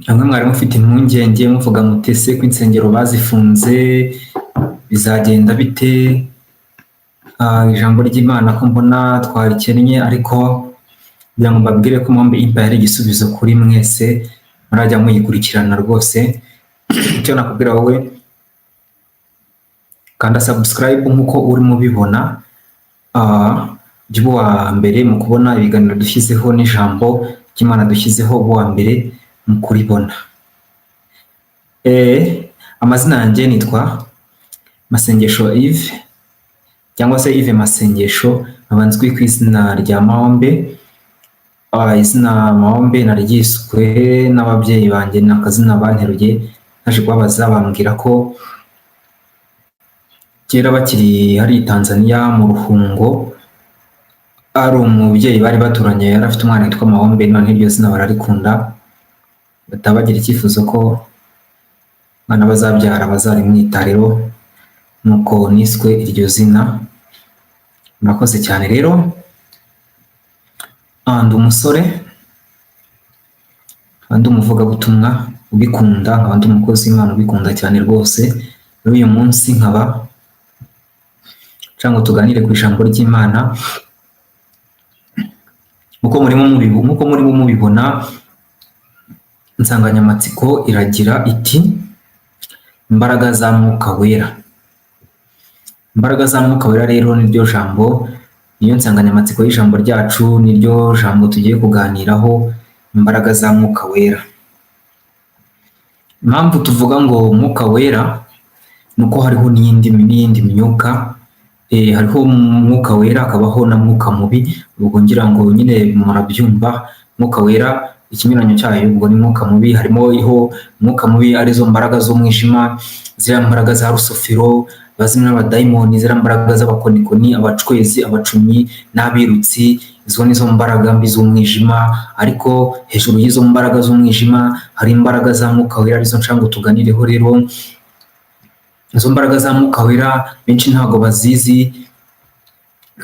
Bamwe mwari mufite impungenge muvuga muti ese ko insengero bazifunze bizagenda bite? Ijambo ry'Imana ko mbona twarikennye, ariko kugira ngo mbabwire ko Mombe Empire ari igisubizo kuri mwese, murajya muyikurikirana rwose. Icyo nakubwira wowe, kanda subscribe nk'uko urimo ubibona, jya uba uwa mbere mu kubona ibiganiro dushyizeho n'ijambo ry'Imana dushyizeho, uba uwa mbere mu kuribona. Amazina yanjye nitwa Masengesho Yves cyangwa se Yves Masengesho, nkaba nzwi ku izina rya Mahombe. Izina Mahombe naryiswe n'ababyeyi banjye, ni akazina banteruye. Naje kubabaza bambwira ko kera bakiri hari i Tanzania mu Ruhungo, ari umubyeyi bari baturanye yari afite umwana witwa Mahombe, none iryo zina bararikunda, bahita bagira icyifuzo ko umwana bazabyara bazarimwita. Rero nuko niswe iryo zina. Murakoze cyane. Rero ndi umusore, nkaba ndi umuvugabutumwa ubikunda, nkaba ndi umukozi w'Imana ubikunda cyane rwose. Muri uyu munsi nkaba nshaka ngo tuganire ku ijambo ry'Imana. Nk'uko murimo mubibona, insanganyamatsiko iragira iti: "Imbaraga za Mwuka Wera". Imbaraga za Mwuka Wera rero niryo jambo, niyo nsanganyamatsiko y'ijambo ryacu, niryo jambo tugiye kuganiraho, imbaraga za Mwuka Wera. Impamvu tuvuga ngo Mwuka Wera ni uko hariho n'iyindi myuka. Hariho Mwuka Wera, hakabaho na mwuka mubi. Ubwo ngira ngo nyine murabyumva, Mwuka Wera ikinyuranyo cyayo ubwo ni mwuka mubi. Harimo iho mwuka mubi, arizo mbaraga z'umwijima, ziriya mbaraga za rusufero, bazimwe n'abadayimoni, ziriya mbaraga z'abakonikoni, abacwezi, abacumyi n'abirutsi. Izo nizo mbaraga mbi z'umwijima. Ariko hejuru y'izo mbaraga z'umwijima hari imbaraga za Mwuka Wera, arizo nshaka ngo tuganireho. Rero izo mbaraga za Mwuka Wera benshi ntabwo bazizi,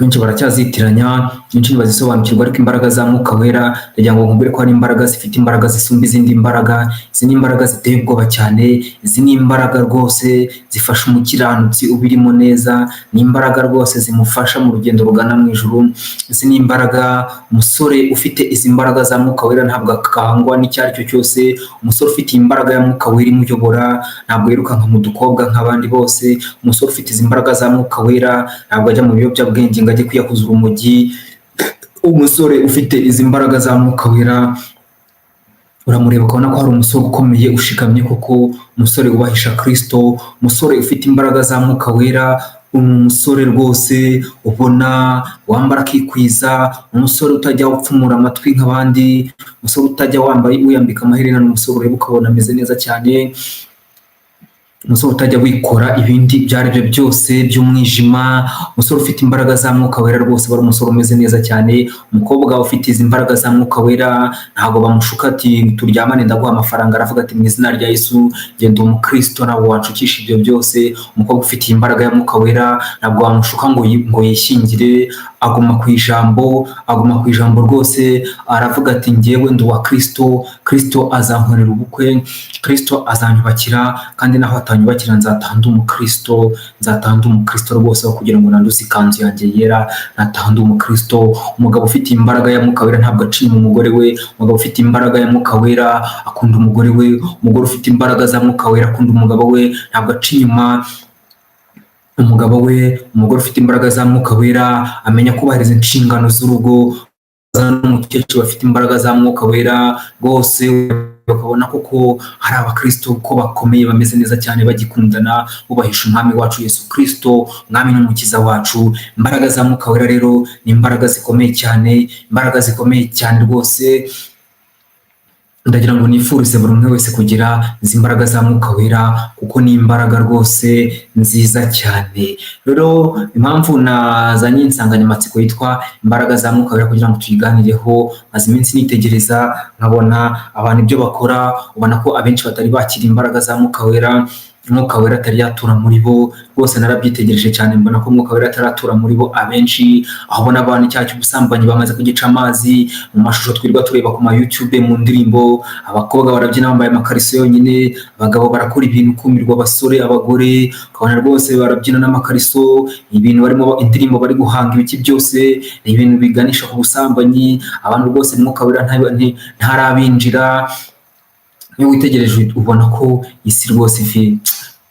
benshi baracyazitiranya, benshi ntibazisobanukirwa. Ariko imbaraga za Mwuka Wera, ndagira ngo nkubwire ko hari imbaraga zifite imbaraga zisumba izindi mbaraga. Izi ni imbaraga ziteye ubwoba cyane, izi ni imbaraga rwose zifasha umukiranutsi ubirimo neza, ni imbaraga rwose zimufasha mu rugendo rugana mu ijuru. Izi ni imbaraga, umusore ufite izi mbaraga za Mwuka Wera ntabwo akangwa n'icyo ari cyo cyose. Umusore ufite imbaraga ya Mwuka Wera imuyobora ntabwo yirukanka mu dukobwa nk'abandi bose. Umusore ufite izi mbaraga za Mwuka Wera ntabwo ajya mu biyobyabwenge ngo ajye kwiyahuza urumogi. Umusore ufite izi mbaraga za Mwuka Wera uramureba ukabona ko hari umusore ukomeye ushikamye koko, umusore wubahisha Kristo. Umusore ufite imbaraga za Mwuka Wera ni umusore rwose ubona wambara akikwiza, umusore utajya upfumura amatwi nk'abandi, umusore utajya wambaye wiyambika amaherena, ni umusore ureba ukabona ameze neza cyane, umusore utajya wikora ibindi ibyo ari byo byose by'umwijima. Umusore ufite imbaraga za Mwuka Wera rwose aba ari umusore umeze neza cyane. Umukobwa ufite izi mbaraga za Mwuka Wera ntabwo bamushuka ati: "Turyamane, ndaguha amafaranga." Aravuga ati: "Mu izina rya Yesu, genda, umukristo ntabwo wanshukisha ibyo byose." Umukobwa ufite iyi mbaraga ya Mwuka Wera ntabwo wamushuka ngo yishyingire, aguma ku ijambo, aguma ku ijambo rwose. Aravuga ati: "Njyewe ndi uwa Kristo, Kristo azankorera ubukwe, Kristo azanyubakira, kandi naho atanyubakira nzataha ndi umukristo, nzataha ndi umukristo rwose, aho kugira ngo nanduze ikanzu yanjye yera nataha ndi umukristo." Umugabo ufite imbaraga ya Mwuka Wera ntabwo aciye mu mugore we. Umugabo ufite imbaraga ya Mwuka Wera akunda umugore we. Umugore ufite imbaraga za Mwuka Wera akunda umugabo we, ntabwo aca inyuma umugabo we. Umugore ufite imbaraga za Mwuka Wera amenya kubahiriza inshingano z'urugo. N'umukecuru bafite imbaraga za Mwuka Wera rwose bakabona koko hari abakristo ko bakomeye, bameze neza cyane, bagikundana, bubahisha Umwami wacu Yesu Kristo, Umwami n'Umukiza wacu. Imbaraga za Mwuka Wera rero ni imbaraga zikomeye cyane, imbaraga zikomeye cyane rwose. Ndagira ngo nifurize buri umwe wese kugira izi mbaraga za Mwuka Wera, kuko ni imbaraga rwose nziza cyane. Rero impamvu nazanye insanganyamatsiko yitwa imbaraga za Mwuka Wera kugira ngo tuyiganireho, maze iminsi nitegereza nkabona abantu ibyo bakora, ubona ko abenshi batari bakira imbaraga za Mwuka Wera. Mwuka Wera atari yatura muri bo. Rwose narabyitegereje cyane, mbona ko Mwuka Wera ataratura muri bo abenshi, aho ubona abantu icyaha cy'ubusambanyi bamaze kugica amazi mu mashusho twirirwa tureba ku ma YouTube, mu ndirimbo abakobwa barabyina bambaye amakariso yonyine, abagabo barakora ibintu kumirwa, abasore, abagore, ukabona rwose barabyina n'amakariso, ibintu barimo, indirimbo bari guhanga, ibiki byose ni ibintu biganisha ku busambanyi. Abantu rwose Mwuka Wera ntarabinjira. Iyo witegereje ubona ko isi rwose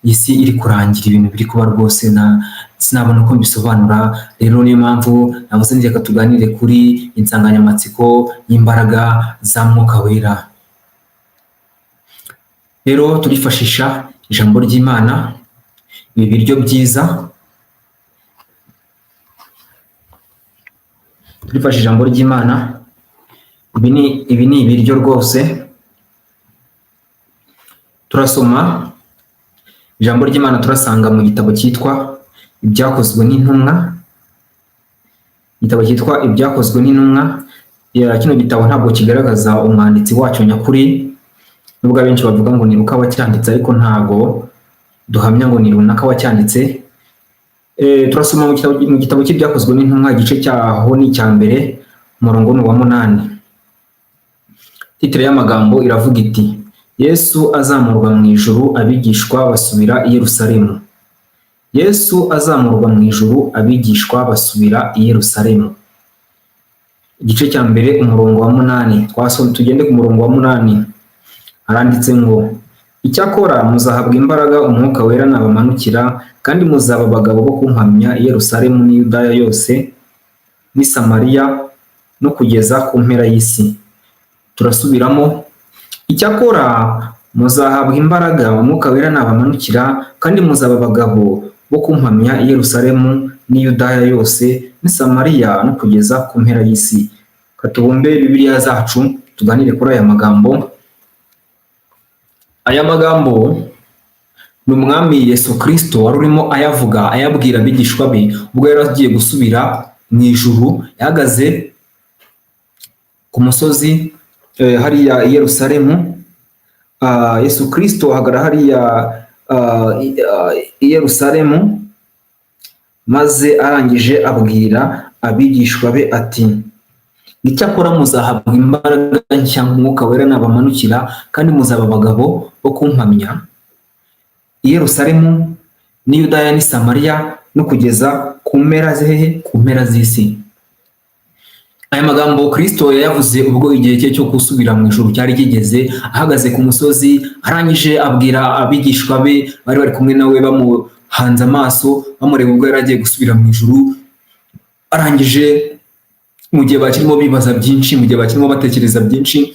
isi iri kurangira, ibintu biri kuba rwose na sinabona uko mbisobanura. Rero niyo mpamvu navuze reka tuganire kuri insanganyamatsiko y'imbaraga za Mwuka Wera. Rero turifashisha ijambo ry'Imana, ibi biryo byiza, turifashisha ijambo ry'Imana. Ibi ni ibiryo rwose. Turasoma ijambo ry'Imana, turasanga mu gitabo cyitwa Ibyakozwe n'Intumwa, igitabo cyitwa Ibyakozwe n'Intumwa. Kino gitabo ntabwo kigaragaza umwanditsi wacyo nyakuri, nubwo abenshi bavuga ngo ni Luka wacyanditse, ariko ntabwo duhamya ngo ni runaka wacyanditse. Turasoma mu gitabo cy'Ibyakozwe n'Intumwa, igice cyaho ni icya mbere, umurongo ni uwa 8. Titire y'amagambo iravuga iti: Yesu azamurwa mu ijuru, abigishwa basubira i Yerusalemu. Yesu azamurwa mu ijuru, abigishwa basubira i Yerusalemu. Igice cya mbere, umurongo wa 8. Tugende ku murongo wa 8. Haranditse ngo: icyakora muzahabwa imbaraga Umwuka Wera nabamanukira, kandi muzaba abagabo bo kumpamya i Yerusalemu n'i Yudaya yose n'i Samariya no kugeza ku mpera y'isi. Turasubiramo: icyakora muzahabwa imbaraga Umwuka Wera nabamanukira, kandi muzaba abagabo bo kumpamya i Yerusalemu n'i Yudaya yose n'i Samariya no kugeza ku mpera y'isi. Katubumbe Bibiliya zacu tuganire kuri aya magambo. Aya magambo ni Umwami Yesu Kristo wari urimo ayavuga, ayabwira abigishwa be ubwo yari agiye gusubira mu ijuru. Yahagaze ku musozi hariya i Yerusalemu. Yesu Kristo ahagarara hariya i Yerusalemu, maze arangije abwira abigishwa be ati: icyakora muzahabwa imbaraga nshya Umwuka Wera nabamanukira, kandi muzaba abagabo bo kumpamya i Yerusalemu n'i Yudaya n'i Samariya no kugeza ku mpera z'hehe, ku mpera z'isi. Aya magambo Kristo yayavuze ubwo igihe cye cyo gusubira mu ijuru cyari kigeze, ahagaze ku musozi, arangije abwira abigishwa be bari bari kumwe nawe, bamuhanze amaso, bamureba ubwo yari agiye gusubira mu ijuru. Arangije mu gihe bakirimo bibaza byinshi, mu gihe bakirimo batekereza byinshi,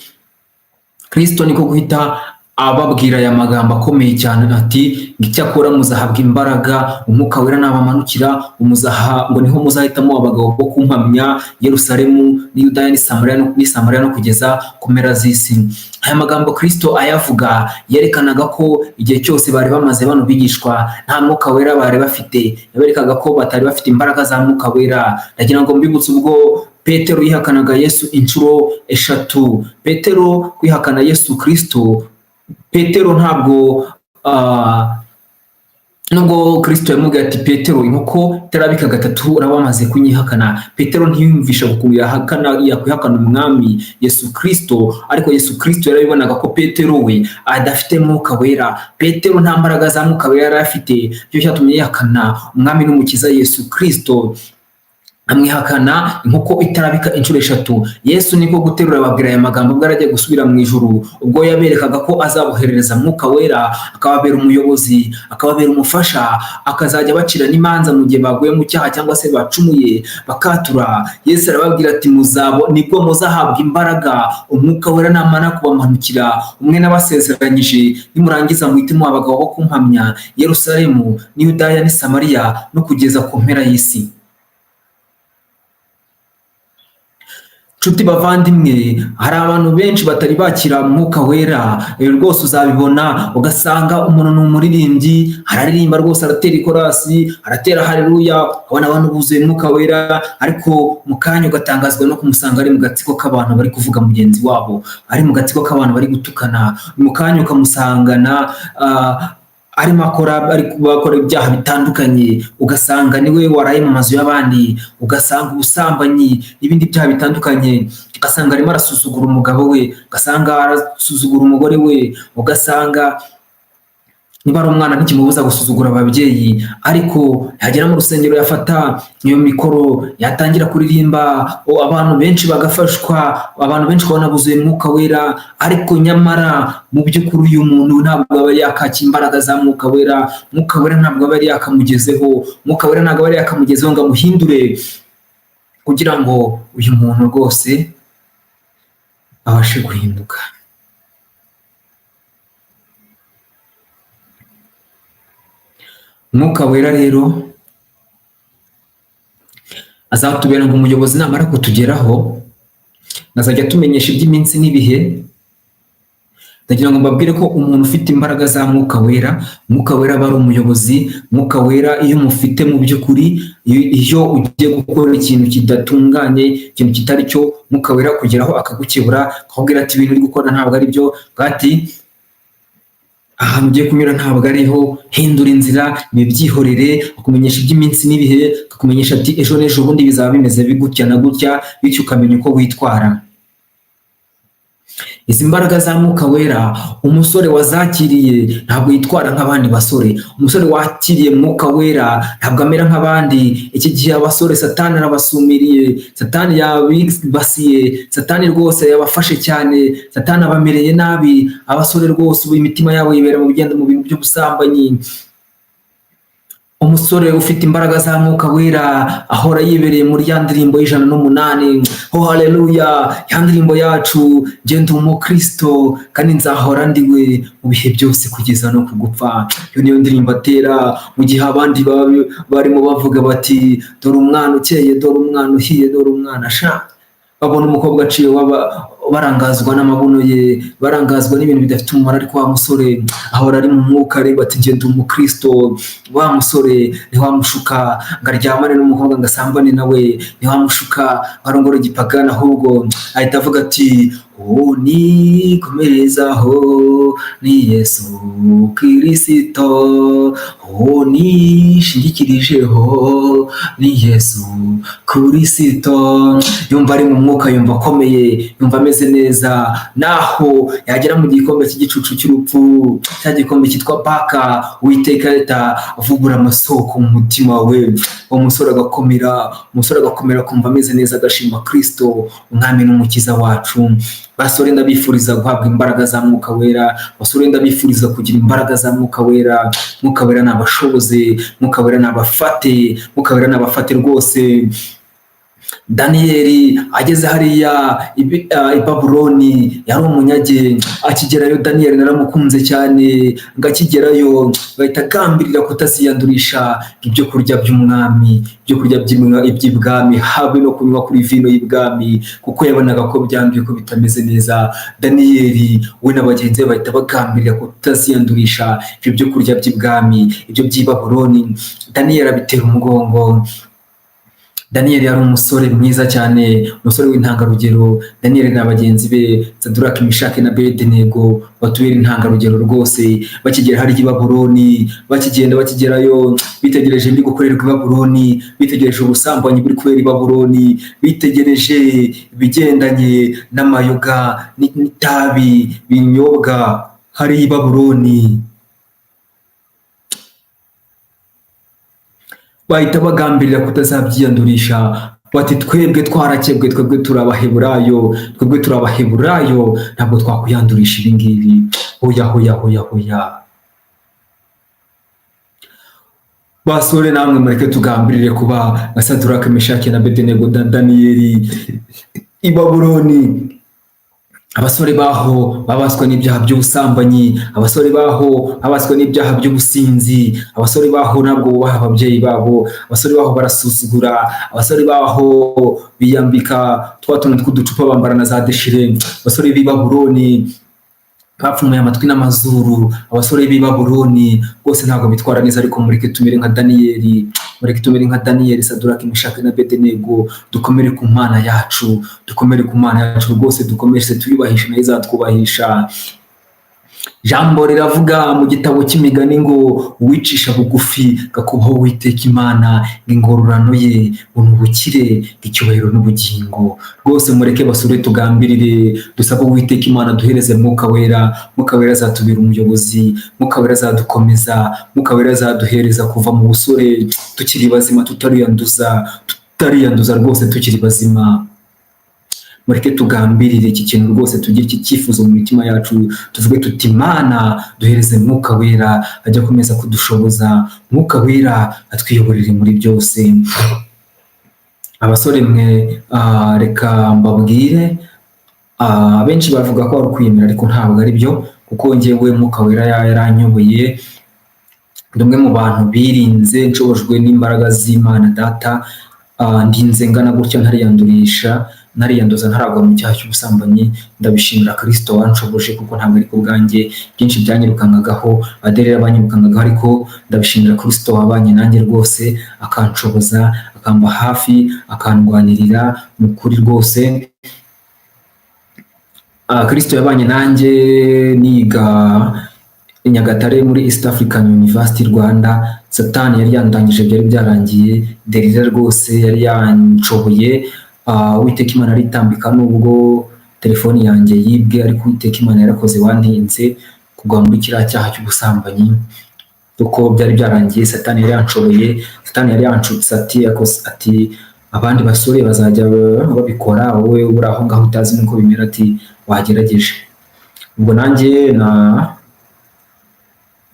Kristo niko guhita ababwira aya magambo akomeye cyane ati: icyakora muzahabwa imbaraga Umwuka Wera nabamanukira, ngo niho muzahitamo abagabo bo kumpamya Yerusalemu n'i Yudaya n'i Samariya no kugeza ku mpera z'isi. Aya magambo Kristo ayavuga yerekanaga ko igihe cyose bari bamaze bano bigishwa nta Mwuka Wera bari bafite, yaberekaga ko batari bafite imbaraga za Mwuka Wera. Ndagira ngo mbibutse ubwo Petero yihakanaga Yesu inshuro 3. Petero kwihakana Yesu Kristo, Petero ntabwo nubwo Kristo yamubwiye ati: Petero, inkoko itarabika 3 uraba wamaze kunyihakana. Petero ntiyumvisha ukuntu yakwihakana Umwami Yesu Kristo, ariko Yesu Kristo yarabibonaga ko Petero we adafite Mwuka Wera. Petero nta mbaraga za Mwuka Wera yari afite, cyo cyatumye yihakana Umwami n'Umukiza Yesu Kristo, amwihakana inkoko itarabika inshuro 3. Yesu niko guterura ababwira aya magambo ubwo aragiye gusubira mu ijuru, ubwo yaberekaga ko azaboherereza Mwuka Wera, akababera umuyobozi, akababera umufasha, akazajya bacira n'imanza mu gihe baguye mu cyaha cyangwa se bacumuye bakatura. Yesu arababwira ati: muzabo nibwo muzahabwa imbaraga Umwuka Wera namara kubamanukira, umwe nabasezeranyije, nimurangiza muhitemo abagabo bo kumpamya Yerusalemu n'i Yudaya n'i Samariya no kugeza ku mpera y'isi. Nshuti bavandimwe, hari abantu benshi batari bakira Mwuka Wera. Rwose uzabibona ugasanga umuntu ni umuririmbyi, araririmba rwose, aratera ikorasi, aratera haleluya, ubona abantu buzuye Mwuka Wera, ariko mu kanya ugatangazwa no kumusanga ari mu gatsiko k'abantu bari kuvuga mugenzi wabo, ari mu gatsiko k'abantu bari gutukana. Mu kanya ukamusangana arimo akora ari bakora ibyaha bitandukanye, ugasanga niwe waraye mu mazu y'abandi, ugasanga ubusambanyi n'ibindi byaha bitandukanye, ugasanga arimo arasuzugura umugabo we, ugasanga arasuzugura umugore we, ugasanga niba ari umwana ntikimubuza gusuzugura ababyeyi, ariko yagera mu rusengero yafata iyo mikoro yatangira kuririmba, abantu benshi bagafashwa, abantu benshi ukabona buzuye Mwuka Wera, ariko nyamara mu by'ukuri uyu muntu ntabwo aba yakakira imbaraga za Mwuka Wera, Mwuka Wera ntabwo aba yakamugezeho, Mwuka Wera ntabwo aba yakamugezeho ngo amuhindure kugira ngo uyu muntu rwose abashe guhinduka. Mwuka Wera rero azatubera ngo umuyobozi namara kutugeraho azajya atumenyesha iby'iminsi n'ibihe. Ndagira ngo mbabwire ko umuntu ufite imbaraga za Mwuka Wera, Mwuka Wera aba ari umuyobozi. Mwuka Wera iyo umufite mu by'ukuri, iyo ugiye gukora ikintu kidatunganye, ikintu kitari cyo, Mwuka Wera kugeraho akagukebura, akakubwira ati ibintu uri gukora ntabwo ari byo, ati ahantu ugiye kunyura ntabwo ariho, hindura inzira, ibi byihorere, akumenyesha iby'iminsi n'ibihe, akakumenyesha ati ejo n'ejo bundi bizaba bimeze gutya na gutya, bityo ukamenya uko witwara. Izi mbaraga za Mwuka Wera umusore wazakiriye ntabwo yitwara nk'abandi basore, umusore wakiriye Mwuka Wera ntabwo amera nk'abandi. Iki gihe abasore Satani arabasumiriye, Satani yabibasiye, Satani rwose yabafashe cyane, Satani abamereye nabi. Abasore rwose ubu imitima yabo yibera mu bigenda mu bintu by'ubusambanyi. Umusore ufite imbaraga za Mwuka Wera ahora yibereye muri ya ndirimbo y'108, oh haleluya, ya ndirimbo yacu, ngenda umukristo kandi nzahora ndiwe mu bihe byose kugeza no kugupfa. Iyo niyo ndirimbo atera mu gihe abandi barimo bavuga bati dore umwana ukeye, dore umwana uhiye, dore umwana sha. Babona umukobwa aciye barangazwa n'amabuno ye, barangazwa n'ibintu bidafite umumaro, ariko wa musore ahora ari mu mwuka areba ati ngenda umukristo. Wa musore ntiwamushuka ngo aryamane n'umukobwa ngo asambane nawe, ntiwamushuka ngo arongore igipagani, ahubwo ahita avuga ati uwo nikomerezaho ni Yesu Kirisito, uwo nishingikirijeho ni Yesu Kirisito. Yumva ari mu mwuka, yumva akomeye, yumva ameze neza. Naho yagera mu gikombe cy'igicucu cy'urupfu, cya gikombe cyitwa Paka, Uwiteka ahita avubura amasoko mu mutima we, uwo musore agakomera, umusore agakomera akumva ameze neza, agashima Kristo umwami n'umukiza wacu. Basore ndabifuriza guhabwa imbaraga za Mwuka Wera, basore ndabifuriza kugira imbaraga za Mwuka Wera. Mwuka Wera nabashoboze, Mwuka Wera nabafate, Mwuka Wera nabafate rwose. Daniyeli ageze hariya i Babuloni yari umunyage, akigerayo Daniyeli naramukunze cyane, ngo akigerayo bahita agambirira kutaziyandurisha ibyo kurya by'umwami, ibyo kurya by'ibwami, habe no kunywa kuri vino y'ibwami, kuko yabonaga ko byanduye, ko bitameze neza. Daniyeli we na bagenzi be bahita bagambirira kutaziyandurisha ibyo byo kurya by'ibwami, ibyo by'i Babuloni. Daniyeli abitera umugongo. Daniyeli yari umusore mwiza cyane, umusore w'intangarugero. Daniyeli na bagenzi be Saduraki, Meshaki na Abedenego batubera intangarugero rwose. Bakigera hariya i Babuloni, bakigenda bakigerayo, bitegereje ibiri gukorerwa i Babuloni, bitegereje ubusambanyi buri kubera i Babuloni, bitegereje ibigendanye n'amayoga n'itabi binyobwa hariya i Babuloni, bahita bagambirira kutazabyiyandurisha, bati twebwe twarakebwe, twebwe turabaheburayo, twebwe turabaheburayo, ntabwo twakwiyandurisha ibi ngibi. Hoya hoya hoya hoya. Basore namwe mureke tugambirire kuba nka Saduraka, Meshaki na Abedenego na Daniyeli i Babuloni. Abasore baho babaswe n'ibyaha by'ubusambanyi, abasore baho babaswe n'ibyaha by'ubusinzi, abasore baho ntabwo bubaha ababyeyi babo, abasore baho barasuzugura, abasore baho biyambika twa tuntu tw'uducupa bambara na za deshire. Abasore b'i Babuloni bapfumuye amatwi n'amazuru, abasore b'i Babuloni rwose ntabwo bitwara neza, ariko mureke tumere nka Daniyeli, mureke tumere nka Daniyeli, Saduraki, Meshaki na Abedenego, dukomere ku Mana yacu, dukomere ku Mana yacu rwose, dukomeze tuyubahishe nayo izatwubahisha. Jambo riravuga mu gitabo cy'imigani ngo uwicisha bugufi gakubaho Uwiteka Imana, ingororano ye ngo ni ubukire, icyubahiro n'ubugingo. Rwose mureke basure tugambirire, dusabe Uwiteka Imana duhereze Mwuka Wera. Mwuka Wera azatubera umuyobozi, Mwuka Wera azadukomeza, Mwuka Wera azaduhereza kuva mu busore tukiri bazima, tutariyanduza rwose tukiri bazima. Mureke tugambirire iki kintu rwose, tugire iki cyifuzo mu mitima yacu, tuvuge tuti Mana duhereze Mwuka Wera ajya akomeza kudushoboza, Mwuka Wera atwiyoborere muri byose. Abasore mwe, reka mbabwire, abenshi bavuga ko ari ukwiyemera, ariko ntabwo ari byo, kuko njyewe Mwuka Wera yaranyoboye. Ndi umwe mu bantu birinze, nshobojwe n'imbaraga z'Imana Data. Ndinze ngana gutya ntariyanduza, ntaragwa mu cyaha cy'ubusambanyi. Ndabishimira Kristo wanshoboje, kuko ntabwo ari ku bwanjye, byinshi byanyirukankagaho, aderera banyirukangagaho, ariko ndabishimira Kristo wabanye nanjye rwose, akanshoboza, akamba hafi, akandwanirira mu kuri rwose. Kristo yabanye nanjye niga i Nyagatare muri East African University Rwanda. Satani yari yandangije, byari byarangiye, derira rwose yari yanshoboye. Uwiteka Imana aritambika, nubwo telefoni yanjye yibwe, ariko Uwiteka Imana yarakoze, wandinze kugwa muri kiriya cyaha cy'ubusambanyi, kuko byari byarangiye. Satani yari yanshoboye, Satani yari yanshutse ati abandi basore bazajya babikora, wowe uri aho ngaho utazi nuko bimera, ati wagerageje. Ubwo nanjye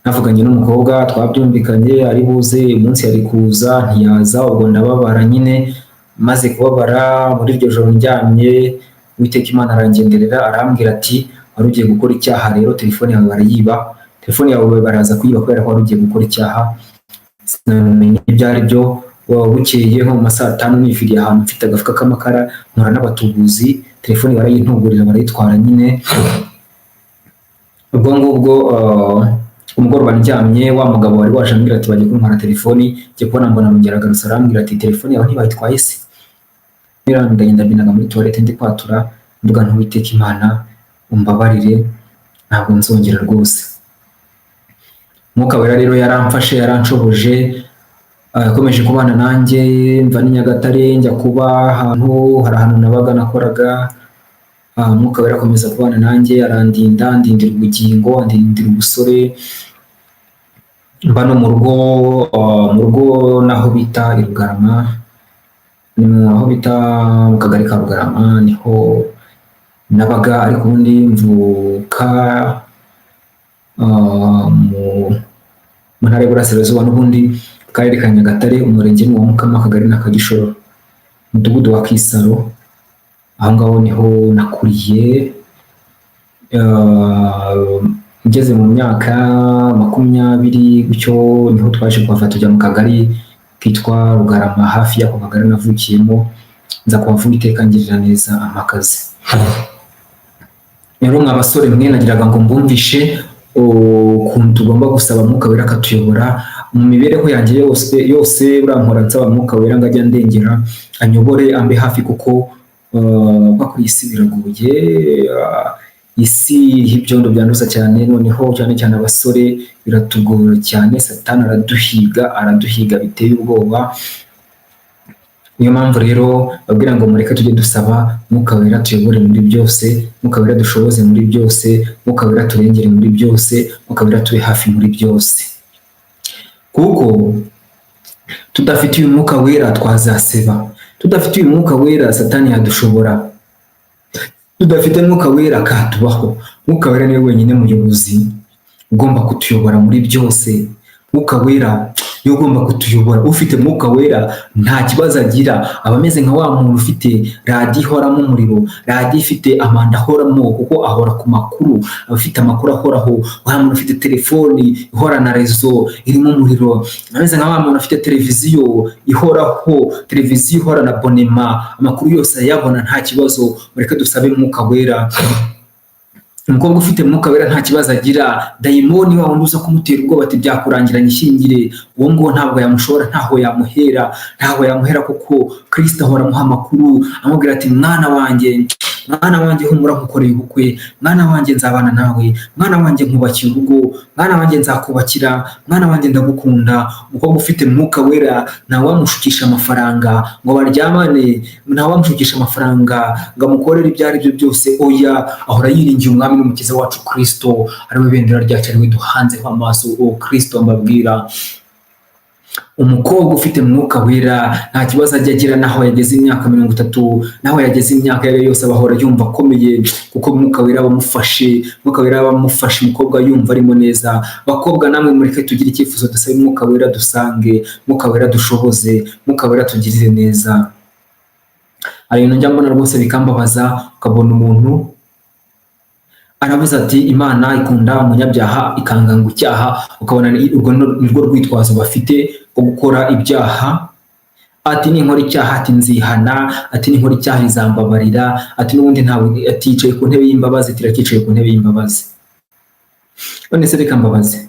navuganye n'umukobwa, twabyumvikanye ari buze umunsi yari kuza, ntiyaza. Ubwo ndababara nyine, maze kubabara muri iryo joro ndyamye, Uwiteka Imana arangenderera, arambwira ati wari ugiye gukora icyaha, rero telefone yawe barayiba, telefone yawe baraza kuyiba kubera ko wari ugiye gukora icyaha. Sinamenye ibyo ari byo. Bukeye nko mu ma saa tanu nifiriye ahantu mfite agafuka k'amakara, mpura n'abatubuzi, telefone barayintugurira barayitwara nyine. Ubwo ngubwo umugoroba ndyamye, wa mugabo wari waje ambwira ati bagiye kuntwara telefoni, njye kubona mbona arongera agarutse arambwira ati telefone yawe ntibayitwaye se? Ndagenda mbinaga muri toilette ndi kwatura, mvuga nti Uwiteka Imana umbabarire, ntabwo nzongera rwose. Mwuka Wera rero yaramfashe, yaranshoboje, yakomeje kubana nanjye. Mva n'i Nyagatare njya kuba ahantu, hari ahantu nabaga nakoraga. Mwuka Wera akomeza kubana nanjye, arandinda, andindira ubugingo, andindira ubusore. Mba no mu rugo, mu rugo naho bita i Rugarama, ni aho bita mu kagari ka Rugarama niho nabaga, ariko ubundi mvuka mu ntara y'Iburasirazuba, n'ubundi mu karere ka Nyagatare, umurenge ni uwa Mukama, akagari ni Akagishoro, umudugudu wa Kisaro, aho ngaho niho nakuriye. Ngeze mu myaka 20 gutyo niho twaje kuhava tujya mu kagari kitwa Rugarama, hafi y'ako kagari navukiyemo, nza kuhava Uwiteka angirira neza ampa akazi. Rero mwa basore mwe, nagiraga ngo mbumvishe ukuntu tugomba gusaba Mwuka Wera akatuyobora mu mibereho yanjye yose yose. Buriya mpora nsaba Mwuka Wera ngo ajye andengera, anyobore, ambe hafi, kuko kuri iyi si biragoye, isi iriho ibyondo byanduza cyane, noneho cyane cyane abasore biratugora cyane. Satani araduhiga, araduhiga biteye ubwoba. Niyo mpamvu rero babwira ngo mureke tujye dusaba Mwuka Wera tuyobore muri byose, Mwuka Wera dushoboze muri byose, Mwuka Wera turengere muri byose, Mwuka Wera tube hafi muri byose, kuko tudafite uyu Mwuka Wera twazaseba, tudafite uyu Mwuka Wera Satani yadushobora, tudafite Mwuka Wera katubaho. Mwuka Wera niwe wenyine muyobozi ugomba kutuyobora muri byose. Mwuka Wera niwe ugomba kutuyobora. Ufite Mwuka Wera nta kibazo agira, aba ameze nka wa muntu ufite radiyo ihoramo umuriro, radiyo ifite amanda ahoramo, kuko ahora ku makuru, aba afite amakuru ahoraho. Wa muntu ufite telefoni ihorana rezo irimo umuriro, ameze nka wa muntu ufite televiziyo ihoraho, televiziyo ihorana bonema, amakuru yose ayabona nta kibazo. Mureke dusabe Mwuka Wera. Umukobwa ufite Mwuka Wera nta kibazo agira. Dayimoni wa wundi uza kumutera ubwoba ati byakurangiranye ishyingire, uwo nguwo ntabwo yamushobora, ntaho yamuhera, ntaho yamuhera, kuko Kristo ahora amuha amakuru, amubwira ati mwana wanjye Mwana wanjye humura nkukoreye ubukwe, mwana wanjye nzabana nawe, mwana wanjye nkubakira urugo, mwana wanjye nzakubakira, mwana wanjye ndagukunda. Umukobwa ufite Mwuka Wera ntawamushukisha amafaranga ngo baryamane, ntawamushukisha amafaranga ngo amukorere ibyo ari byo byose. Oya, ahora yiringiye Umwami n'Umukiza wacu Kristo, ariwe bendera ryacu, ariwe duhanzeho amaso. O Kristo mbabwira, umukobwa ufite Mwuka Wera nta kibazo ajya agira, naho yageze imyaka 30, naho yageze imyaka iyo yose, abahora yumva akomeye, kuko Mwuka Wera abamufashe, Mwuka Wera abamufashe, umukobwa yumva arimo neza. Bakobwa namwe mureke tugire icyifuzo, dusabe Mwuka Wera, dusange Mwuka Wera, dushoboze Mwuka Wera, tugirire neza. Hari ibintu njya mbona rwose bikambabaza, ukabona umuntu aravuze ati Imana ikunda umunyabyaha ikanganga icyaha, ukabona urwo nirwo rwitwazo bafite rwo gukora ibyaha. Ati ninkora icyaha, ati nzihana, ati ninkora icyaha izambabarira, ati n'ubundi ntawe, ati yicaye ku ntebe y'imbabazi, ati irakicaye ku ntebe y'imbabazi. None se reka mbabaze,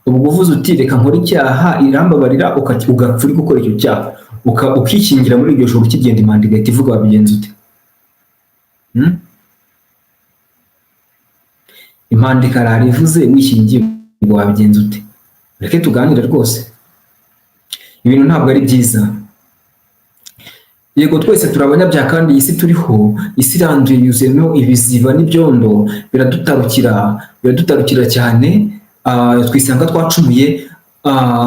ubwo uvuze uti reka nkora icyaha irambabarira, ugapfa uri gukora icyo cyaha, ukikingira muri iryo joro ukigenda, impanda igahita ivuga, wabigenza ute? Impanda ikarara ivuze wishingiye, ngo wabigenza ute? Reke tuganire rwose, ibintu ntabwo ari byiza. Yego twese turi abanyabyaha, kandi iyi si turiho, isi iranduye, yuzuyemo ibiziba n'ibyondo, biradutarukira, biradutarukira cyane, twisanga twacumuye.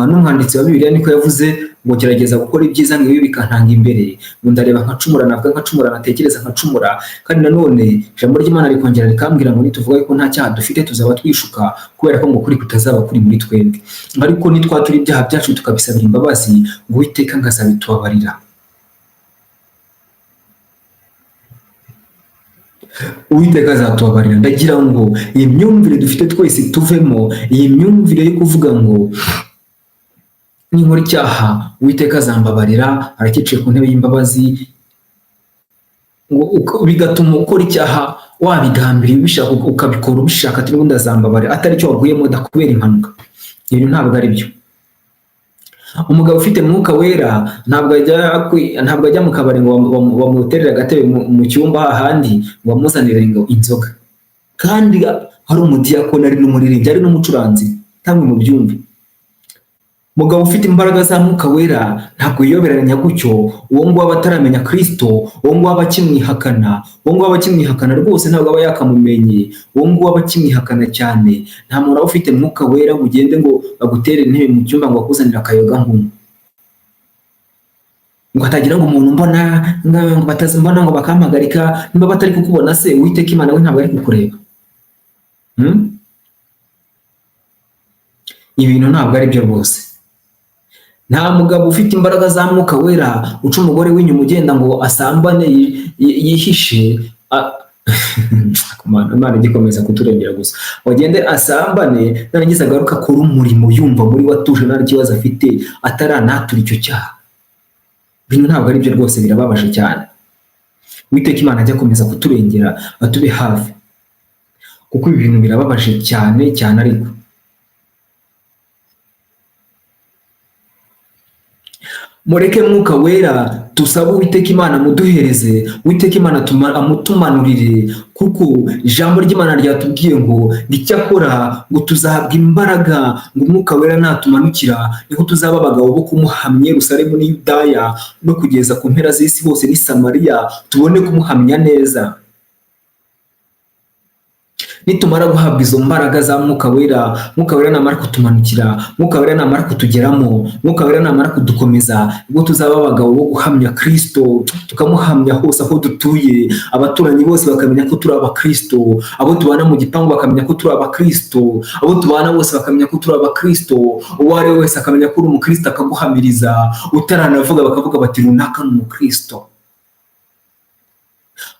N'umwanditsi wa Bibiliya niko yavuze ngo gerageza gukora ibyiza ngo ibi bikantanga imbere, ngo ndareba nkacumura, navuga nkacumura, natekereza nkacumura. Kandi nanone ijambo ry'Imana rikongera rikambwira ngo nituvuga yuko nta cyaha dufite tuzaba twishuka, kubera ko ngo kuri kutazaba kuri muri twebwe. Ariko nitwatura ibyaha byacu tukabisabira imbabazi, ngo Uwiteka ngo azabitubabarira. Uwiteka azatubabarira. Ndagira ngo iyi myumvire dufite twese tuvemo, iyi myumvire yo kuvuga ngo ninkora icyaha Uwiteka azambabarira, arakicaye ku ntebe y'imbabazi, ngo bigatuma ukora icyaha wabigambiriye, ubishaka, ukabikora ubishaka, ati n'ubundi azambabarira, atari cyo waguyemo kubera impanuka. Ibintu ntabwo ari byo. Umugabo ufite Mwuka Wera ntabwo ajya mu kabari ngo bamuterere agatebe mu cyumba hahandi ngo bamuzanire ngo inzoga, kandi hari umudiyakoni, ari n'umuririmbyi, ari n'umucuranzi, ntamwe mu byumve. Mugabo ufite imbaraga za Mwuka Wera ntabwo yiyoberanya gutyo. Uwo nguwo aba ataramenya Kristo, uwo nguwo aba akimwihakana, uwo nguwo aba akimwihakana rwose, ntabwo aba yakamumenye, uwo nguwo aba akimwihakana cyane. Nta muntu aba ufite Mwuka Wera ngo ugende ngo bagutere intebe mu cyumba ngo akuzanire akayoga ngumu, ngo hatagira ngo umuntu mbona ngo batazimbona ngo bakampagarika. Niba batari kukubona se Uwiteka Imana we ntabwo ari kukureba. Ibintu ntabwo ari byo rwose. Nta mugabo ufite imbaraga za Mwuka Wera uca umugore w'inyuma ugenda ngo asambane yihishe. Imana igikomeza kuturengera gusa, wagende asambane narangiza agaruka akora umurimo yumva muri we atuje nta kibazo afite, ataranatura icyo cyaha. Ibintu ntabwo ari byo rwose, birababaje cyane. Uwiteka Imana ajya akomeza kuturengera, atube hafi, kuko ibi bintu birababaje cyane cyane. Ariko mureke Mwuka Wera tusabe Uwiteka Imana amuduhereze, Uwiteka Imana amutumanurire, kuko ijambo ry'Imana ryatubwiye ngo icyakora ngo tuzahabwa imbaraga, ngo Umwuka Wera natumanukira niho tuzaba abagabo bo kumuhamya Yerusalemu n'i Yudaya no kugeza ku mpera z'isi hose n'i Samariya, tubone kumuhamya neza. Nitumara guhabwa izo mbaraga za Mwuka Wera, Mwuka Wera namara kutumanukira, Mwuka Wera namara kutugeramo, Mwuka Wera namara kudukomeza, ubwo tuzaba abagabo bo guhamya Kristo, tukamuhamya hose aho dutuye, abaturanyi bose bakamenya ko turi abakristo, abo tubana mu gipangu bakamenya ko turi abakristo, abo tubana bose bakamenya ko turi abakristo, uwo ari we wese akamenya ko uri umukristo akaguhamiriza, utaranavuga bakavuga bati runaka ni umukristo.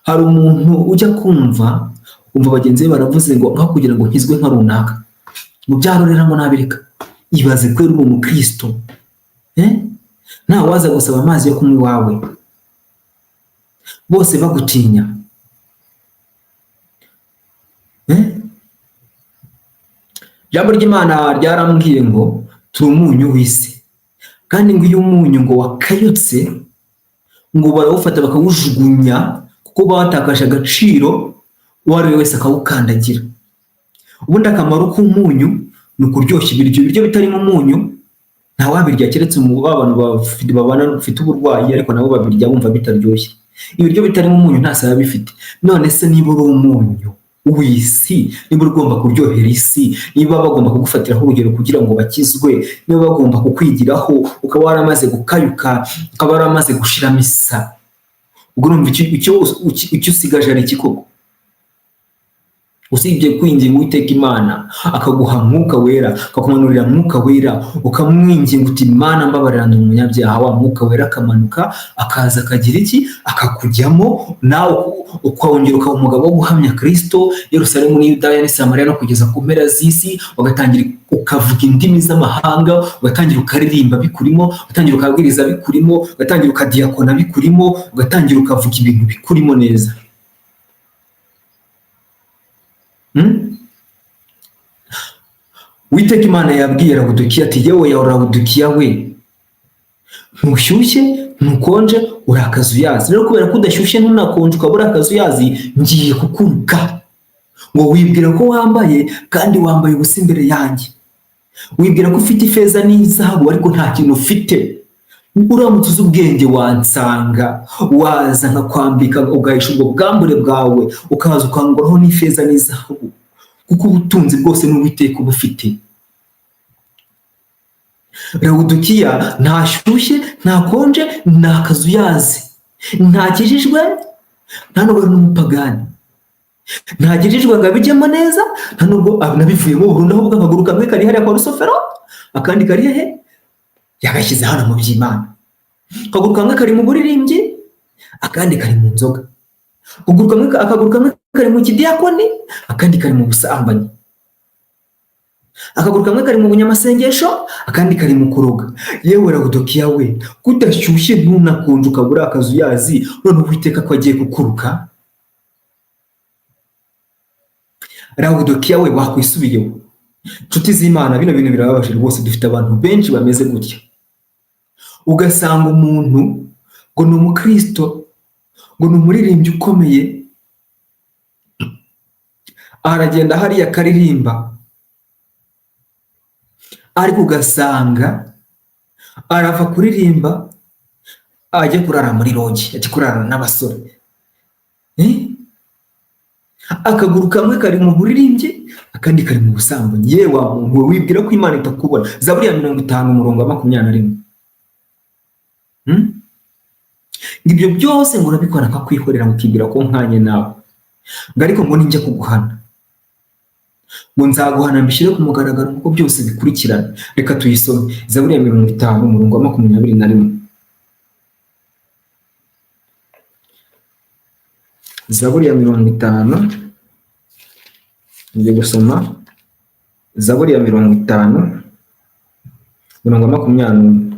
Hari umuntu ujya kumva umva bagenzi be baravuze ngo nka kugira ngo nkizwe nka runaka, mu byarorera ngo nabireka. Ibaze ko uri umukristo, nta waza gusaba amazi yo kunywa iwawe, bose bagutinya. Ijambo ry'Imana ryarambwiye ngo turi umunyu w'isi, kandi ngo iyo umunyu ngo wakayutse ngo barawufata bakawujugunya, Kuko uba watakaje agaciro, uwo ari we wese akawukandagira. Ubundi akamaro k'umunyu ni ukuryoshya ibiryo. Ibiryo bitarimo umunyu ntawabirya, keretse abantu babana bafite uburwayi, ariko nabo babirya bumva bitaryoshye. Ibiryo bitarimo umunyu nta saba bifite. None se niba uri umunyu w'isi, niba ugomba kuryohera isi, niba bagomba kugufatiraho urugero kugira ngo bakizwe, niba bagomba kukwigiraho, ukaba waramaze gukayuka, ukaba waramaze gushiramo isa, ubwo urumva icyo usigaje ari iki koko? Usibye kwinginga Uwiteka Imana akaguha Mwuka Wera, akakumanurira Mwuka Wera, ukamwinginga uti Mana mbabarira ndi umunyabyaha, wa Mwuka Wera akamanuka akaza akagira iki? Akakujyamo, nawe ukongera ukaba umugabo wo guhamya Kristo Yerusalemu n'i Yudaya n'i Samariya no kugeza ku mpera z'isi, ugatangira ukavuga indimi z'amahanga, ugatangira ukaririmba bikurimo, ugatangira ukabwiriza bikurimo, ugatangira ukadiyakona bikurimo, ugatangira ukavuga ibintu bikurimo neza. Uwiteka Imana yabwiye Lawodikiya ati yewe ya Lawodikiya we, ntushyushye ntukonje, uri akazuyazi. Rero kubera ko udashyushye ntunakonje ukaba uri akazuyazi, ngiye kukuruka. Ngo wibwira ko wambaye kandi wambaye ubusa imbere yanjye, wibwira ko ufite ifeza n'izahabu ariko nta kintu ufite. Uramutse uzi ubwenge wansanga, waza nkakwambika ugahisha ubwo bwambure bwawe, ukaza ukanguraho n'ifeza n'izahabu, kuko ubutunzi bwose n'Uwiteka uba ufite. Lawodikiya ntashyushye ntakonje, nta kazuyazi, ntakijijwe, nta nubwo ari n'umupagani, ntakijijwe ngo abijyemo neza, nta nubwo anabivuyemo burundu, ahubwo akaguru kamwe kari hariya kwa Rusofero, akandi kari hehe? Yagashyize hano mu by'Imana. Akaguru kamwe kari mu buririmbyi, akandi kari mu nzoga. Akaguru kamwe kari mu kidiyakoni, akandi kari mu busambanyi. Akaguru kamwe kari mu bunyamasengesho, akandi kari mu kuroga. Yewe Lawodikiya we, kudashyushye ntunakonje ukaba uri akazuyazi, none Uwiteka ko agiye kukuruka. Lawodikiya we, wakwisubiyeho. Nshuti z'Imana, bino bintu birababaje rwose. Dufite abantu benshi bameze gutya, ugasanga umuntu ngo ni umukristo, ngo ni umuririmbyi ukomeye, aragenda hariya akaririmba, ariko ugasanga arava kuririmba ajya kurara muri rogi, ajya kurara n'abasore. Akaguru kamwe kari mu buririmbyi, akandi kari mu busambanyi. Yewe wa muntu we, wibwira ko Imana itakubona. Zaburi ya 50 umurongo wa 21. Ibyo byose ngo urabikora nkakwihorera, ngo ukibwira ko nkanye nawe, ngo ariko ngo ninjya kuguhana, ngo nzaguhana mbishyire ku mugaragaro kuko byose bikurikirana. Reka tuyisome. Zaburi ya 50 umurongo wa 21. Zaburi ya 50, ngiye gusoma Zaburi ya 50 umurongo wa 21.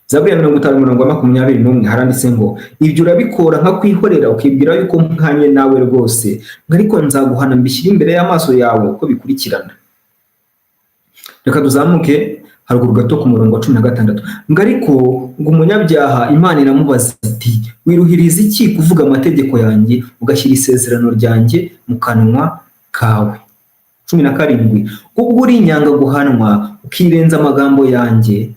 Zaburi ya 50 umurongo wa 21 haranditse ngo ibyo urabikora nkakwihorera, ukibwira yuko nkanye nawe rwose, ariko nzaguhana mbishyire imbere y'amaso yawe uko bikurikirana. Reka tuzamuke haruguru gato ku murongo wa 16. Ngo ariko ngo umunyabyaha Imana iramubaza iti wiruhiriza iki kuvuga amategeko yanjye, ugashyira isezerano ryanjye mu kanwa kawe. 17. Ubwo uri inyanga guhanwa ukirenza amagambo yanjye.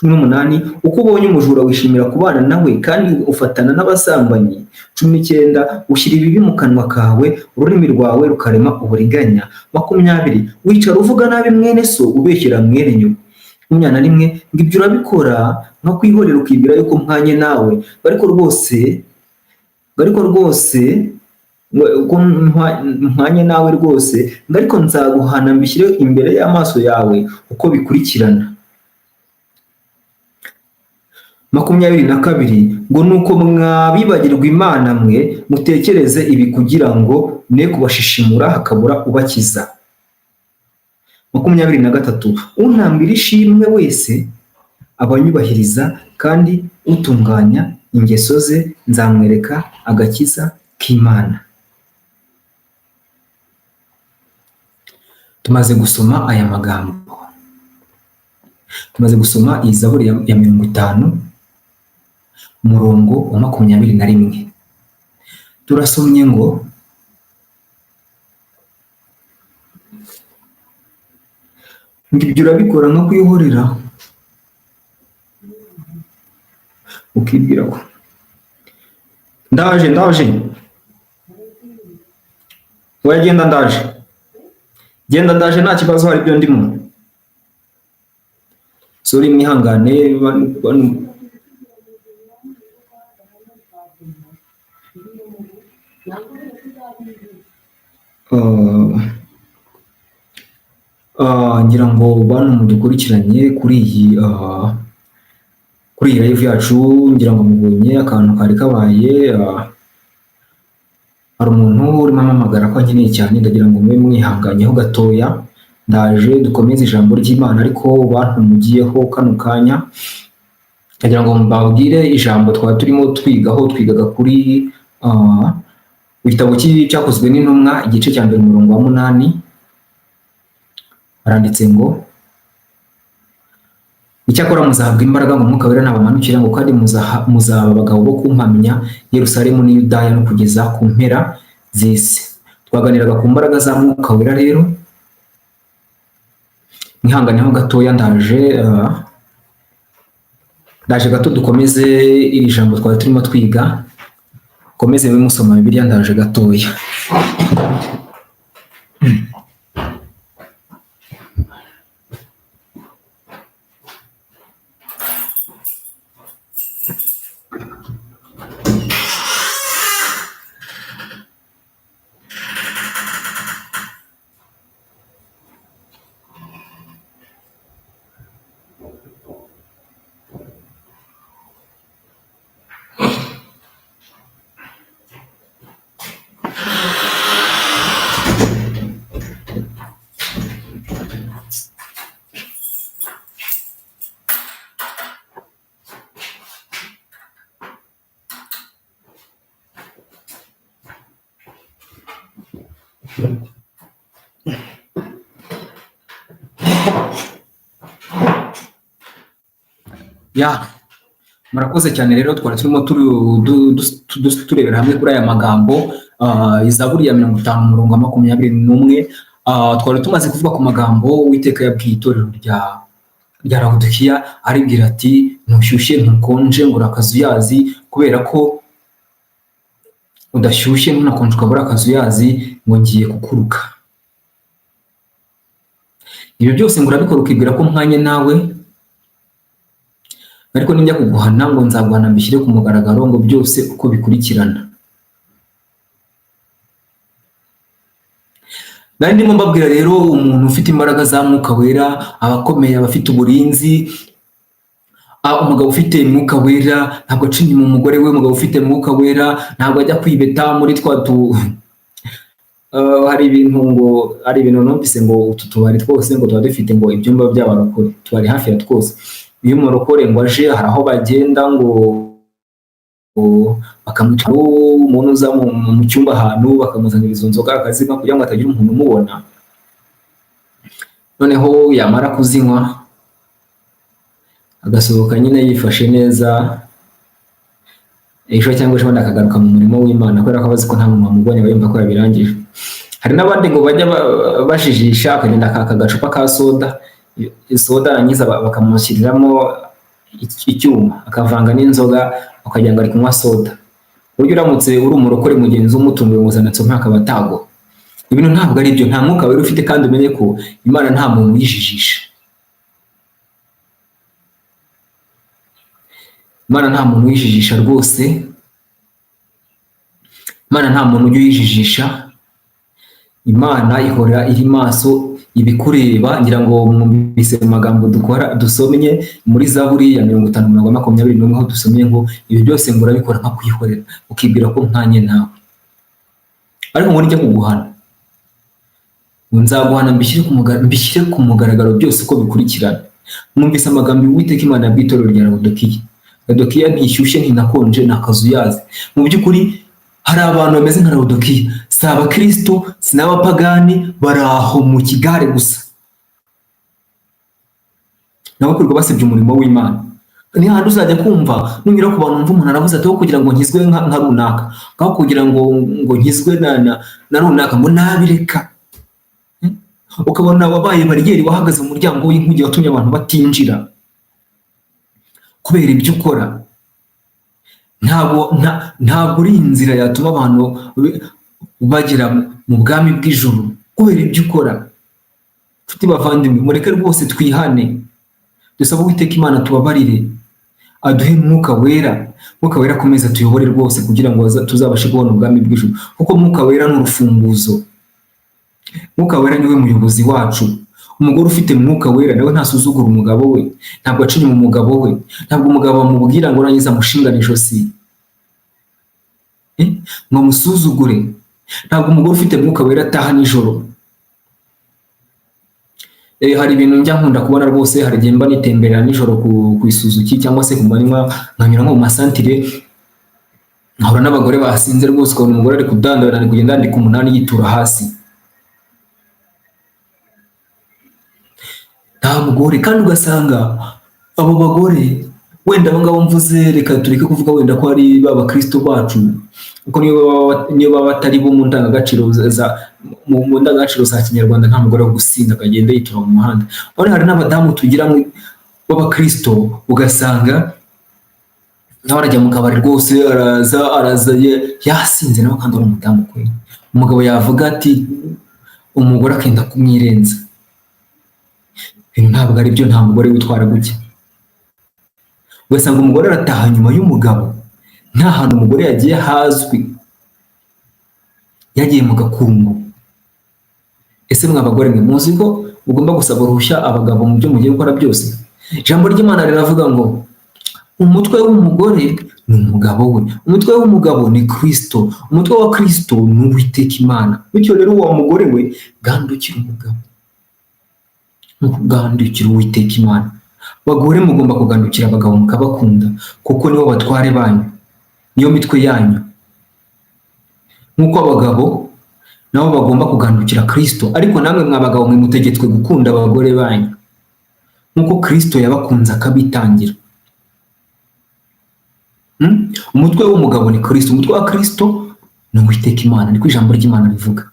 18. Uko ubonye umujura wishimira kubana nawe, kandi ufatana n'abasambanyi. 19. Ushyira ibibi mu kanwa kawe, ururimi rwawe rukarema uburiganya. 20. Wicara uvuga nabi mwene so, ubeshyera mwene nyoko. 21. Ngo ibyo urabikora nka kwihorera, ukibwira yuko mpanye nawe, ariko rwose mpanye nawe rwose, ariko nzaguhana mbishyire imbere y'amaso yawe uko bikurikirana. 22. Ngo nuko mwabibagirwa Imana mwe, mutekereze ibi kugira ngo ne kubashishimura hakabura ubakiza. 23. Untambira ishimwe wese abanyubahiriza, kandi utunganya ingeso ze nzamwereka agakiza k'Imana. Tumaze gusoma aya magambo, tumaze gusoma iyi Zaburi ya 50 umurongo wa 21. Turasomye ngo ibyo urabikora nko kwihorera, ukibwira ko ndaje oya genda ndaje, genda ndaje nta kibazo, hari ibyo ndimo. Sorry, mwihangane. Ngira ngo bantu mudukurikiranye kuri iyi live yacu, ngira ngo mubonye akantu kari kabaye. Hari umuntu urimo ampamagara ko ankeneye cyane, ndagira ngo mube mwihanganyeho gatoya, ndaje dukomeze ijambo ry'Imana. Ariko bantu mugiyeho kano kanya, ndagira ngo mbabwire ijambo twari turimo twigaho. Twigaga kuri igitabo cyakozwe n'intumwa, igice cya mbere umurongo wa 8, haranditse ngo icyakora muzahabwa imbaraga ngo Umwuka Wera nabamanukira, ngo kandi muzaba abagabo bo kumpamya Yerusalemu n'i Yudaya no kugeza ku mpera z'isi. Twaganiraga ku mbaraga za Mwuka Wera. Rero mwihanganeho gatoya, ndaje gato dukomeze iri jambo twari turimo twiga. Komeze mube musoma Bibiliya, ndaje gatoya. Ya, murakoze cyane. Rero twari turimo turebera hamwe kuri aya magambo, Zaburi ya 50 umurongo wa 21. Twari tumaze kuvuga ku magambo Uwiteka yabwiye itorero rya Laodikiya, aribwira ati ntushyushye ntukonje, ngo urakazuyazi, kubera ko udashyushye ntunakonje ukaba urakazuyazi, ngo ngiye kukuruka. Ibyo byose ngo urabikora ukibwira ko mpwanye nawe, ariko ninjya kuguhana ngo nzaguhana mbishyire ku mugaragaro, ngo byose uko bikurikirana. Nari ndimo mbabwira rero, umuntu ufite imbaraga za Mwuka Wera abakomeye, abafite uburinzi. Umugabo ufite Mwuka Wera ntabwo aca inyuma umugore we, umugabo ufite Mwuka Wera ntabwo ajya kwibeta muri twa tu hari ibintu ngo hari ibintu numvise ngo utu tubari twose ngo tuba dufite ngo ibyumba by'abarokore, tubari hafi ya twose. Iyo umurokore ngo aje, hari aho bagenda ngo bakamwica, umuntu uza mu cyumba ahantu bakamuzanira izo nzoga akazinywa kugira ngo hatagira umuntu umubona. Noneho yamara kuzinywa agasohoka nyine yifashe neza, ejo cyangwa ejo bundi akagaruka mu murimo w'Imana, kubera ko abazi ko nta muntu wamubonye, aba yumva ko yabirangije. Hari n'abandi ngo bajya bajijisha, akagenda akaka agacupa ka soda, soda arangiza bakamushyiriramo icyuma akavanga n'inzoga, ukagira ngo ari kunywa soda. Burya uramutse uri umurokore mugenzi umutunguye ngo uzana nsoma akaba atagwa. Ibintu ntabwo ari byo, nta Mwuka Wera ufite, kandi umenye ko Imana nta muntu uyijijisha. Imana nta muntu uyijijisha rwose. Imana nta muntu ujya uyijijisha. Imana ihora iri maso ibikureba. Ngira ngo mwumvise mu magambo dukora dusomye muri Zaburi ya 50 umurongo wa 21, aho dusomye ngo ibi byose ngo urabikora nka kwihorera, ukibwira ko mpwanye nawe, ariko ngo nijya kuguhana, ngo nzaguhana mbishyire ku mugaragaro byose uko bikurikirana. Mwumvise amagambo Uwiteka Imana yabwiye itorero rya Laodikiya. Laodikiya ntishyushye ntinakonje, ni akazuyazi. Mu by'ukuri hari abantu bameze nka Laodikiya, si abakristo si n'abapagani, bari aho mu kigare gusa, nabo kwirirwa basebya umurimo w'Imana. Ni handi uzajya kumva nunyura ku bantu, wumva umuntu aravuze ati: "Aho kugira ngo nkizwe nka runaka, aho kugira ngo nkizwe na runaka, ngo nabireka." Ukabona wabaye bariyeri, wahagaze mu muryango w'inkuge, watumye abantu batinjira kubera ibyo ukora. Ntabwo uri inzira yatuma abantu bagera mu bwami bw'ijuru kubera ibyo ukora. Nshuti bavandimwe, mureke rwose twihane, dusabe Uwiteka Imana tubabarire, aduhe Mwuka Wera. Mwuka Wera akomeze atuyobore rwose kugira ngo tuzabashe kubona ubwami bw'ijuru, kuko Mwuka Wera ni urufunguzo. Mwuka Wera niwe muyobozi wacu. Umugore ufite Mwuka Wera nawe ntasuzugura umugabo we, ntabwo aca inyuma umugabo we, ntabwo umugabo amubwira ngo narangiza amushingane ijosi, ngo amusuzugure. Ntabwo umugore ufite Mwuka Wera ataha nijoro. Hari ibintu njya nkunda kubona rwose. Hari igihe mba nitemberera nijoro ku Isuzuki cyangwa se ku manywa, nkanyura nko mu masantire, nkahura n'abagore basinze rwose, ukabona umugore ari kudandabirana, ari kugenda yandika umunani yitura hasi. Nta mugore kandi ugasanga abo bagore, wenda abo ngabo mvuze, reka tureke kuvuga wenda ko ari ba bakristo bacu, kuko niyo baba batari bo mu ndangagaciro mu ndangagaciro za kinyarwanda, nta mugore wo gusinda akagenda yitura mu muhanda. Urabona hari n'abadamu tugira b'abakristo, ugasanga nawe arajya mu kabari rwose, araza yasinze nawe, kandi ari umudamu kwe. Umugabo yavuga ati, umugore akenda kumwirenza. Ibintu ntabwo ari byo, nta mugore witwara gutya. Ugasanga umugore arataha nyuma y'umugabo, nta hantu umugore yagiye hazwi, yagiye mu gakungu. Ese mwa bagore mwe, muzi ko mugomba gusaba uruhushya abagabo mu byo mugiye gukora byose? Ijambo ry'Imana riravuga ngo umutwe w'umugore ni umugabo we, umutwe w'umugabo ni Kristo, umutwe wa Kristo ni Uwiteka Imana. Bityo rero wa mugore we, gandukira umugabo nk'uko ugandukira Uwiteka Imana. Bagore, mugomba kugandukira abagabo mukabakunda, kuko nibo batware banyu, niyo mitwe yanyu. Nk'uko abagabo nabo bagomba kugandukira Kristo, ariko namwe mwa bagabo mwe mutegetswe gukunda abagore banyu nk'uko Kristo yabakunze akabitangira. Umutwe w'umugabo ni Kristo, umutwe wa Kristo ni Uwiteka Imana, niko ijambo ry'Imana rivuga.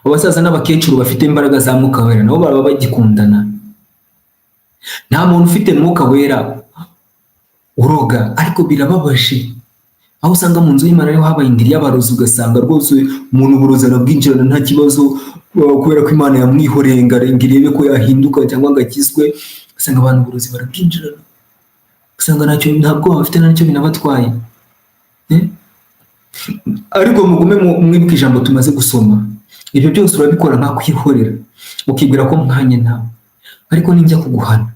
Abasaza n'abakecuru bafite imbaraga za Mwuka Wera nabo baba bagikundana. Nta muntu ufite Mwuka Wera uroga, ariko birababaje aho usanga mu nzu y'Imana ariho habaye indiri y'abarozi, ugasanga rwose umuntu uburozi arabwinjirana nta kibazo, kubera ko Imana yamwihoreye ngo irebe ko yahinduka cyangwa ngo akizwe. Ugasanga abantu uburozi barabwinjirana, ugasanga ntacyo, nta bwoba bafite, ntacyo binabatwaye. Ariko mugume mwibuke ijambo tumaze gusoma. Ibyo byose urabikora nkakwihorera, ukibwira ko mwanye nawe, ariko ninjya kuguhana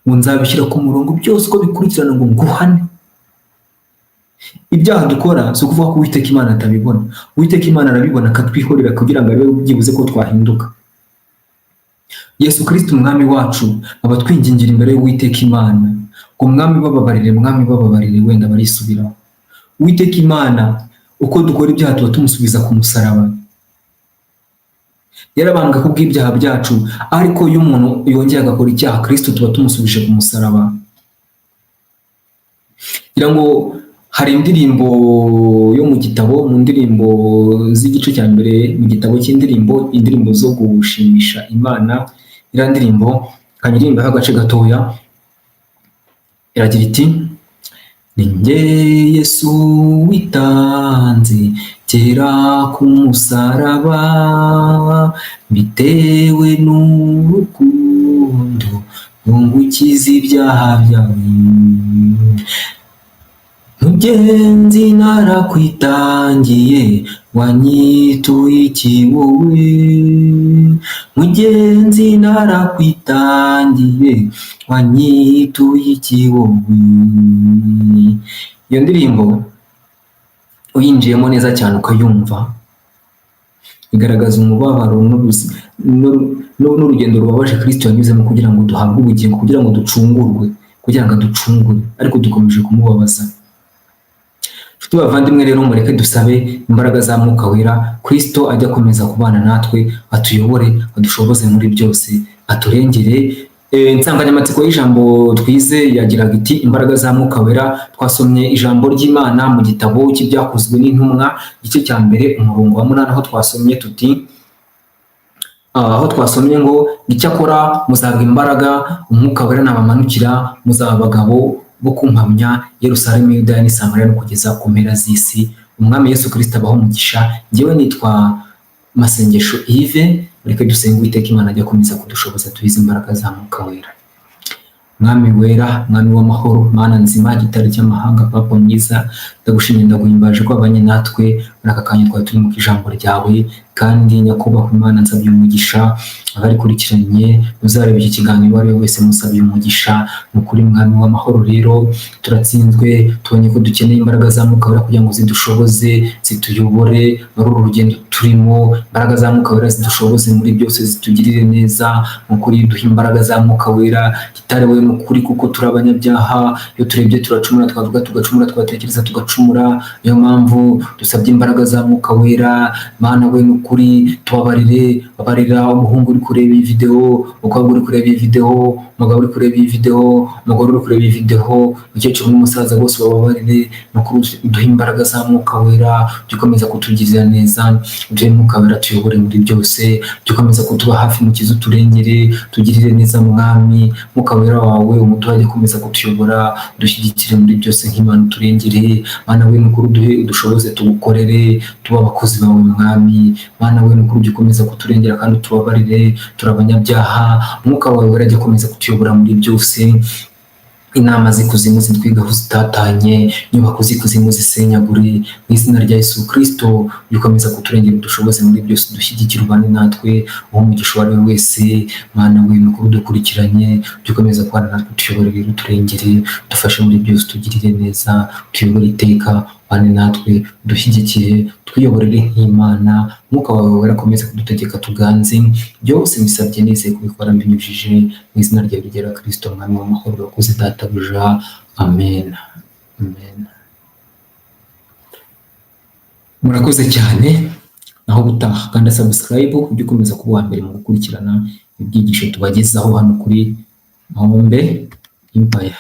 ngo nzabishyira ku murongo byose uko bikurikirana ngo nguhane. Ibyaha dukora si ukuvuga ko Uwiteka Imana atabibona. Uwiteka Imana arabibona akatwihorera kugira ngo arebe byibuze ko twahinduka. Yesu Kristo umwami wacu aba atwingingira imbere y'Uwiteka Imana ngo: "Mwami bababarire, Mwami bababarire, wenda barisubiraho." Uwiteka Imana, uko dukora ibyaha tuba tumusubiza ku musaraba. Yarabambwe ku bw'ibyaha byacu, ariko iyo umuntu yongeye agakora icyaha, Kristo tuba tumusubije ku musaraba. Ngira ngo hari indirimbo yo mu gitabo, mu ndirimbo z'igice cya mbere mu gitabo cy'indirimbo, indirimbo zo gushimisha Imana. Iriya ndirimbo kanyiririmbaho agace gatoya, iragira iti: "Ni njye Yesu witanze kera ku musaraba, bitewe n'urukundo ngo ngukize ibyaha byawe. Mugenzi narakwitangiye, wanyituye iki wowe? Mugenzi narakwitangiye, wanyituye iki wowe?" Iyo ndirimbo uyinjiyemo neza cyane ukayumva, igaragaza umubabaro n'urugendo rubabaje Kristo yanyuzemo kugira ngo duhabwe ubugingo, kugira ngo ducungurwe, kugira ngo aducungure, ariko dukomeje kumubabaza. Nshuti bavandimwe rero, mureke dusabe imbaraga za Mwuka Wera, Kristo ajya akomeza kubana natwe, atuyobore, adushoboze muri byose, aturengere. Insanganyamatsiko y'ijambo twize yagiraga iti imbaraga za Mwuka Wera. Twasomye ijambo ry'Imana mu gitabo cy'Ibyakozwe n'Intumwa, igice cya 1 umurongo wa 8, aho twasomye tuti aho twasomye ngo icyakora muzabwa imbaraga Umwuka Wera nabamanukira, muzaba abagabo bo kumpamya Yerusalemu, Yudaya n'i Samariya no kugeza ku mpera z'isi. Umwami Yesu Kristo abaho umugisha. Njyewe nitwa Masengesho Yves. Reka dusenge Uwiteka Imana ajya akomeza kudushoboza tubize imbaraga za Mwuka Wera. Mwami wera, Mwami w'amahoro, Mana nzima, gitare cy'amahanga, Papa mwiza, ndagushimye, ndaguhimbaje ko wabanye natwe muri aka kanya twari turi mu ijambo ryawe. Kandi nyakubahwa Imana, nsabye umugisha abarikurikiranye, uzareba iki kiganiro uwo ari we wese musabye umugisha. Ni ukuri Mwami w'amahoro, rero turatsinzwe, tubonye ko dukeneye imbaraga za Mwuka Wera kugira ngo zidushoboze, zituyobore muri uru rugendo turimo. Imbaraga za Mwuka Wera zidushoboze muri byose, zitugirire neza. Ni ukuri duhe imbaraga za Mwuka Wera, gitare we, ni ukuri, kuko turi abanyabyaha. Iyo turebye turacumura, twavuga tugacumura, twatekereza tugacumura. Niyo mpamvu dusabye imbaraga za Mwuka Wera. Mana we, ni ukuri tubabarire. Babarira umuhungu uri kureba iyi video, umukobwa uri kureba iyi video, umugabo uri kureba iyi video, umugore uri kureba iyi video, umukecuru n'umusaza, bose bababarire. Ni ukuri duhe imbaraga za Mwuka Wera, jya ukomeza kutugirira neza. Duhe Mwuka Wera tuyobore muri byose, jya ukomeza kutuba hafi, mukize, uturengere, tugirire neza. Mwami, Mwuka Wera wawe umuduha, ajye akomeza kutuyobora, dushyigikire muri byose nk'Imana, uturengere. Mana we, ni ukuri duhe udushoboze tugukorere, tuba abakozi bawe. Mwami Mana we, ni ukuri ujye ukomeza kuturengera kandi utubabarire, turi abanyabyaha. Umwuka wawe wera ajye akomeza kutuyobora muri byose. Inama z'ikuzimu zitwigaho zitatanye, inyubako z'ikuzimu zisenyagure mu izina rya Yesu Kristo. Ujye ukomeza kuturengera, udushoboze muri byose, dushyigikire, ubane natwe, uwo umugisha uwo ari we wese. Mana we, ni ukuri udukurikiranye, ujye ukomeza kubana natwe, utuyoborere, uturengere, udufashe muri byose, utugirire neza, utuyobore iteka, ubane natwe, udushyigikire, twiyoborere nk'Imana. Umwuka wawe wera akomeze kudutegeka tuganze. Byose mbisabye nizeye kubikora mbinyujije mu izina ryawe rigera Kristo, Mwami w'amahoro. Urakoze Databuja. Amen, amen. Murakoze cyane. Naho gutaha, kanda subscribe ujye ukomeza kuba uwa mbere mu gukurikirana ibyigisho tubagezaho hano kuri Mahombe Empire.